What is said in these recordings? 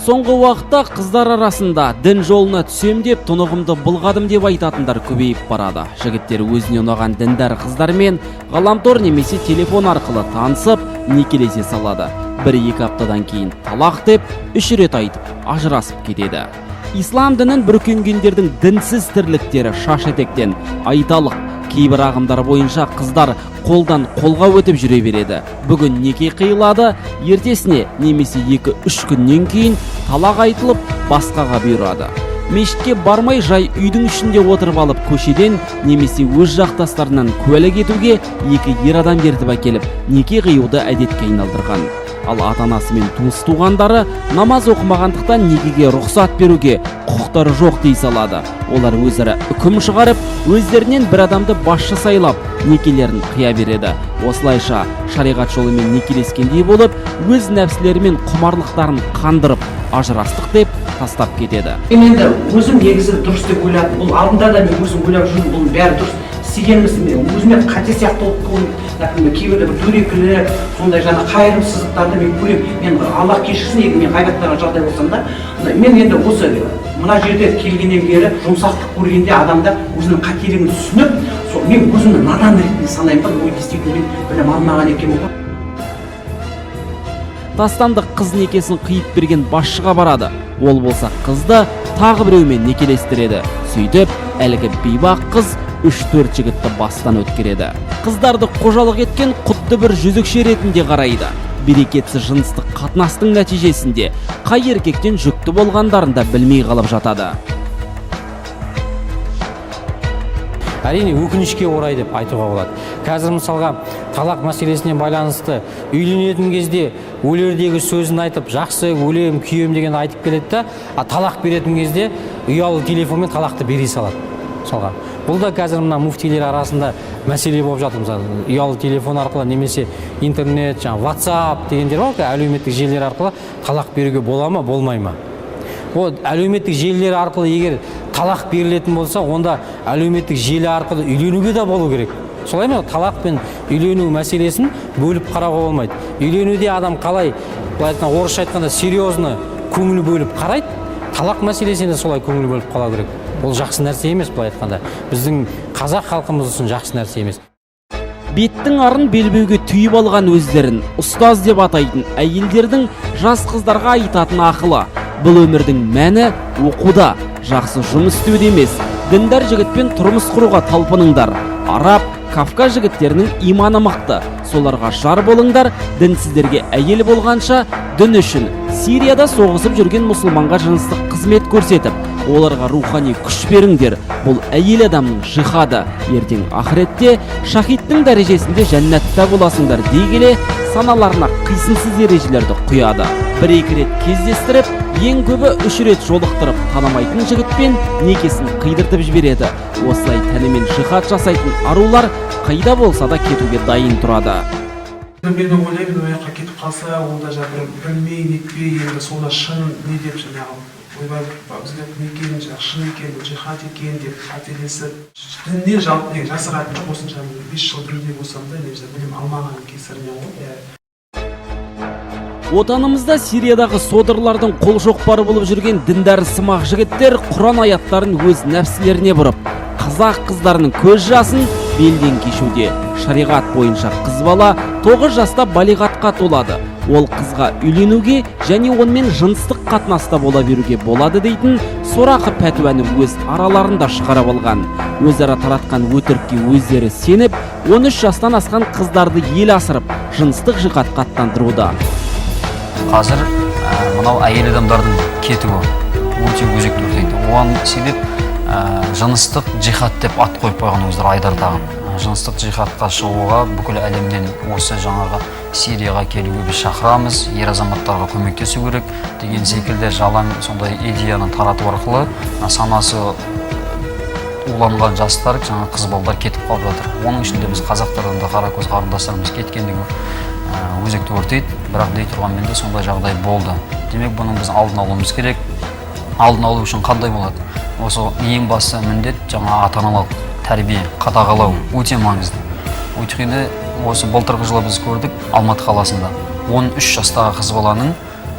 Соңғы уақытта қыздар арасында дін жолына түсем деп, тұнығымды былғадым деп айтатындар көбейіп барады. Жігіттер өзіне ұнаған діндар қыздармен ғаламтор немесе телефон арқылы танысып, некелесе салады. 1-2 аптадан кейін талақ деп, 3 рет айтып, ажырасып кетеді. Ислам дінін бүркенгендердің дінсіз тірліктері шаш етектен. Айталық, кейбір ағымдар бойынша қыздар қолдан қолға өтіп жүре береді. Бүгін неке қиылады, ертесіне немесе 2-3 күннен кейін талақ айтылып, басқаға бұйырады. Мешітке бармай, жай үйдің ішінде отырып алып, көшеден немесе өз жақтастарынан куәлік етуге 2 ер адам ертіп әкеліп, неке қиюды әдетке айналдырған. Ал ата-анасы мен туыс туғандары намаз оқымағандықтан некеге рұқсат беруге құқықтары жоқ дей салады. Олар өзара үкім шығарып, өздерінен бір адамды басшы сайлап, некелерін қия береді. Осылайша шариғат жолымен некелескендей болып, өз нәпсілері мен құмарлықтарын қандырып, ажырастық деп тастап кетеді. Мен енді өзім негізі дұрыс деп ойладым. Бұл алдында да мен өзім ойлап жүрдім, бұның бәрі дұрыс істегеніміз мен өзіме қате сияқты болып көрінді. Например, кейбірде бір дөрекілік, сондай жаңа қайырымсыздықтарды мен көремін. Мен, Аллах кешірсін, егер мен ғайбаттаған жағдай болсам да, мен енді осы мына жерде келгеннен бері жұмсақтық көргенде адамда өзінің қателігін түсініп, сол мен өзімді надан ретінде санаймын да, ой, действительно мен білім алмаған екенмін ғой. Тастанды қыз некесін қиып берген басшыға барады. Ол болса қызды тағы біреумен некелестіреді. Сөйтіп, әлгі бейбақ қыз 3-4 жігітті бастан өткереді. Қыздарды қожалық еткен құдды бір жүзікше ретінде қарайды. Берекетсіз жыныстық қатынастың нәтижесінде қай еркектен жүкті болғандарын да білмей қалып жатады. Әрине, өкінішке орай деп айтуға болады. Қазір мысалға талақ мәселесіне байланысты үйленетін кезде өлердегі сөзін айтып, жақсы өлем, күйем деген айтып келеді да, а талақ беретін кезде ұялы телефонмен талақты бере салады. Мысалға, бұл да қазір мына муфтилер арасында мәселе болып жатыр. Мысалы, ұялы телефон арқылы немесе интернет, жаңағы WhatsApp дегендер бар ғой, әлеуметтік желілер арқылы талақ беруге бола ма, болмай ма? Вот әлеуметтік желілер арқылы егер талақ берілетін болса, онда әлеуметтік желі арқылы үйленуге де болу керек. Солай ма? Талақ пен үйлену мәселесін бөліп қарауға болмайды. Үйленуде адам қалай, былай айтқанда, орысша айтқанда, серьезно көңіл бөліп қарайды, талақ мәселесіне де солай көңіл бөліп қарау керек. Ол жақсы нәрсе емес, былай айтқанда, біздің қазақ халқымыз үшін жақсы нәрсе емес. Беттің арын белбеуге түйіп алған, өздерін ұстаз деп атайтын әйелдердің жас қыздарға айтатын ақылы: бұл өмірдің мәні оқуда, жақсы жұмыс істеуде емес, діндар жігітпен тұрмыс құруға талпыныңдар. Араб, Кавказ жігіттерінің иманы мықты, соларға жар болыңдар. Дінсіздерге әйел болғанша, дін үшін Сирияда соғысып жүрген мұсылманға жыныстық қызмет көрсетіп, оларға рухани күш беріңдер. Бұл әйел адамның жихады. Ертең ақыретте шахидтің дәрежесінде жәннатта боласыңдар дей келе, саналарына қисынсыз ережелерді құяды. 1-2 рет кездестіріп, ең көбі 3 рет жолықтырып, танымайтын жігітпен некесін қидыртып жібереді. Осылай тәнімен жихад жасайтын арулар қайда болса да кетуге дайын тұрады. Мен ойлаймын, ол жаққа кетіп қалса, ол да жаңағы бір білмей нетпей, енді соны шын не деп, жаңағы ойбай, бізге не екен, жаңағы шын екен, бұл жихад екен деп қателесіп, діннен жалпы негізі жасыратын жоқ, осынша 5 жыл дінде болсам да, негізі білім алмаған кесірінен ғой, иә. Отанымызда Сириядағы содырлардың қол шоқпары болып жүрген діндар сымақ жігіттер Құран аяттарын өз нәпсілеріне бұрып, қазақ қыздарының көз жасын белден кешуде. Шариғат бойынша қыз бала 9 жаста балиғатқа толады. Ол қызға үйленуге және онымен жыныстық қатынаста бола беруге болады дейтін сорақы пәтуаны өз араларында шығарып алған. Өзара таратқан өтірікке өздері сеніп, 13 жастан асқан қыздарды ел асырып, жыныстық жихадқа аттандыруда. Қазір мынау әйел адамдардың кетуі өте өзекті өртейді. Оған себеп жыныстық жихад деп ат қойып қойған өздері айдар тағын. Жыныстық жихадқа шығуға бүкіл әлемнен осы жаңағы Сирияға келуге біз шақырамыз, ер азаматтарға көмектесу керек деген секілді жалаң сондай идеяны тарату арқылы мына санасы уланған жастар, жаңа қыз балдар кетіп қалып жатыр. Оның ішінде біз қазақтардан да қаракөз қарындастарымыз кеткендігі өзекті өртейді. Бірақ дей тұрғанмен де сондай жағдай болды. Демек, бұның біз алдын алуымыз керек. Алдын алу үшін қандай болады? Осы ең басты міндет жаңа ата аналық тәрбие, қадағалау өте маңызды. Өйткені осы былтырғы жылы біз көрдік, Алматы қаласында 13 жастағы қыз баланың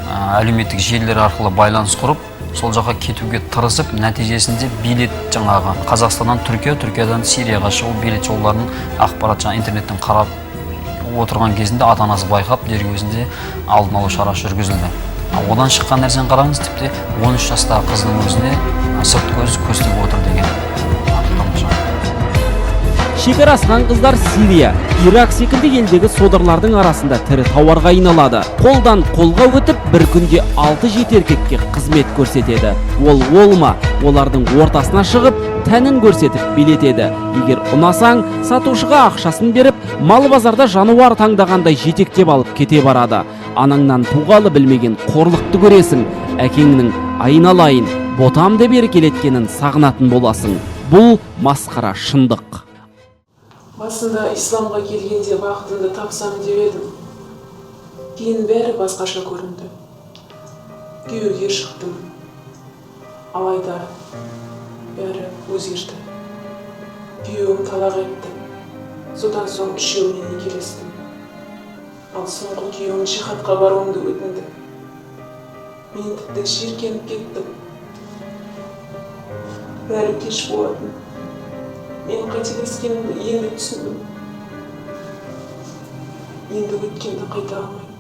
Әлеуметтік желілер арқылы байланыс құрып, сол жаққа кетуге тырысып, нәтижесінде билет жаңағы Қазақстаннан Түркия, Түркиядан Сирияға шығу билет жолдарын ақпарат жаңа интернеттен қарап отырған кезінде ата-анасы байқап, дер кезінде алдын алу шарасы жүргізілді. Одан шыққан нәрсені қараңыз, тіпті 13 жастағы қыздың өзіне сырт көз көз тігіп отыр деген анықтама шығарды. Шекара асқан қыздар Сирия, Ирак секілді елдегі содырлардың арасында тірі тауарға айналады. Қолдан қолға өтіп, бір күнде 6-7 еркекке қызмет көрсетеді. Ол ол ма, олардың ортасына шығып, тәнін көрсетіп билетеді. Егер ұнасаң, сатушыға ақшасын беріп, мал базарда жануар таңдағандай жетектеп алып кете барады. Анаңнан туғалы білмеген қорлықты көресің, әкеңнің айналайын, ботам деп еркелеткенін сағынатын боласың. Бұл масқара шындық. Басында исламға келгенде бақытымды тапсам деп едім. Кейін бәрі басқаша көрінді. Күйеуге шықтым. Алайда бәрі өзгерді. Күйеуім талақ етті. Содан соң үшеуіне некелестім. Ал соңғы күйеуім жихадқа баруымды өтінді. Мен тіпті жиіркеніп кеттім. Бәрі кеш болатын. Мен қателескенімді енді түсіндім. Енді өткенді қайта алмаймын.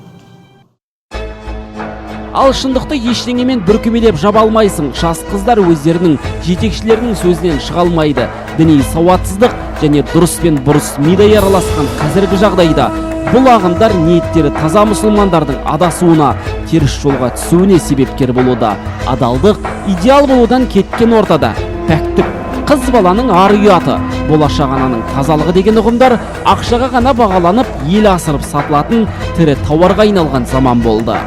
Ал шындықты ештеңемен бүркемелеп жаба алмайсың. Жас қыздар өздерінің жетекшілерінің сөзінен шыға алмайды. Діни сауатсыздық және дұрыс пен бұрыс мидай араласқан қазіргі жағдайда бұл ағымдар ниеттері таза мұсылмандардың адасуына, теріс жолға түсуіне себепкер болуда. Адалдық идеал болудан кеткен ортада пәктік, қыз баланың ар ұяты, болашақ ананың тазалығы деген ұғымдар ақшаға ғана бағаланып, ел асырып сатылатын тірі тауарға айналған заман болды.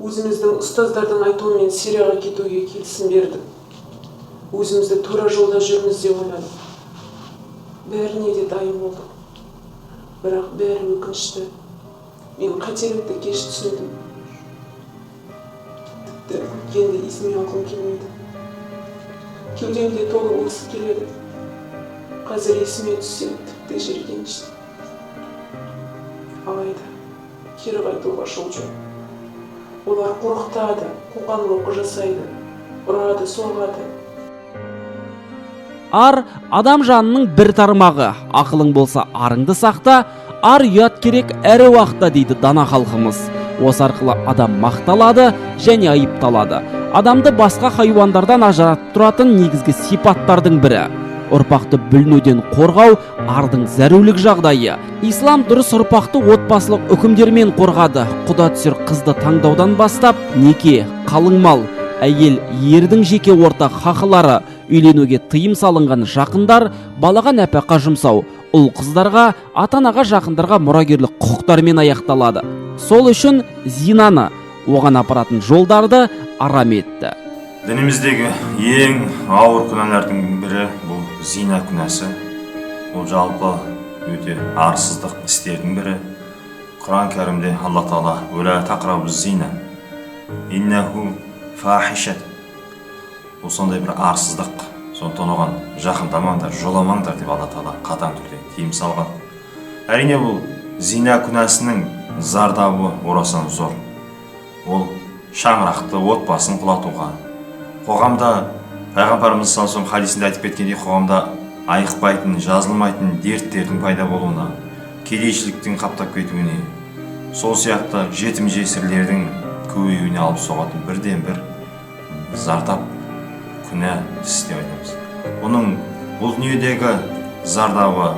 Өзіміздің ұстаздардың айтуымен Сирияға кетуге келісім бердік. Өзімізді тура жолда жүрміз деп ойладық. Бәріне де дайын болдық. Бірақ бәрі өкінішті. Мен қателікті кеш түсіндім. Тіпті өткенді есіме алғым келмейді. Кеудемде толып өксік келеді. Қазір есіме түссе, тіпті жиіркенішті. Алайда кері қайтуға жол жоқ. Олар қорқытады, қоқан-лоқы жасайды, ұрады, соғады. Ар адам жанының бір тармағы. Ақылың болса арыңды сақта, ар ұят керек әр уақытта дейді дана халқымыз. Осы арқылы адам мақталады және айыпталады. Адамды басқа хайуандардан ажыратып тұратын негізгі сипаттардың бірі. Ұрпақты бүлінуден қорғау ардың зәрулік жағдайы. Ислам дұрыс ұрпақты отбасылық үкімдермен қорғады. Құда түсер қызды таңдаудан бастап, неке, қалың мал, әйел, ердің жеке ортақ хақылары, үйленуге тыйым салынған жақындар, балаға нәпақа жұмсау, ұл қыздарға, ата-анаға, жақындарға мұрагерлік құқықтармен аяқталады. Сол үшін зинаны, оған апаратын жолдарды арам етті. Дініміздегі ең ауыр күнәлардың бірі бұл зина күнәсі. Ол жалпы өте арсыздық істердің бірі. Құран кәрімде Алла Тағала «Уәлә тақрабу зина, иннаху фахишат». Бұл сондай бір арсыздық, сондықтан оған жақындамаңдар, жоламаңдар деп Алла Тағала қатаң түрде тыйым салған. Әрине бұл зина күнәсінің зардабы орасан зор. Ол шаңырақты, отбасын құлатуға, қоғамда пайғамбарымыз саллаллаху алейхи вассалам хадисінде айтып кеткендей, қоғамда айықпайтын, жазылмайтын дерттердің пайда болуына, кедейшіліктің қаптап кетуіне, сол сияқты жетім жесірлердің көбеюіне алып соғатын бірден бір зардап, күнә іс деп айтамыз. Бұның бұл дүниедегі зардабы,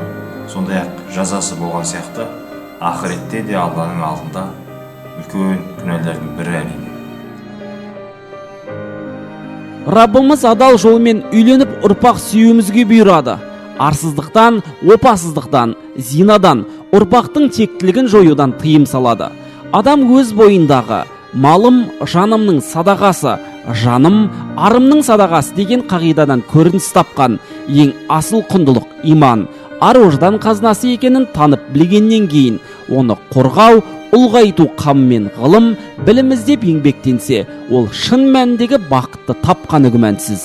сондай-ақ жазасы болған сияқты, ақыретте де Алланың алдында үлкен күнәлердің бірі әрине. Раббымыз адал жолмен үйленіп ұрпақ сүюімізге бұйырады. Арсыздықтан, опасыздықтан, зинадан, ұрпақтың тектілігін жоюдан тыйым салады. Адам өз бойындағы малым жанымның садағасы, жаным арымның садағасы деген қағидадан көрініс тапқан ең асыл құндылық иман, ар ождан қазынасы екенін танып білгеннен кейін оны қорғау, ұлғайту қамымен ғылым, білім іздеп еңбектенсе, ол шын мәніндегі бақытты тапқаны күмәнсіз.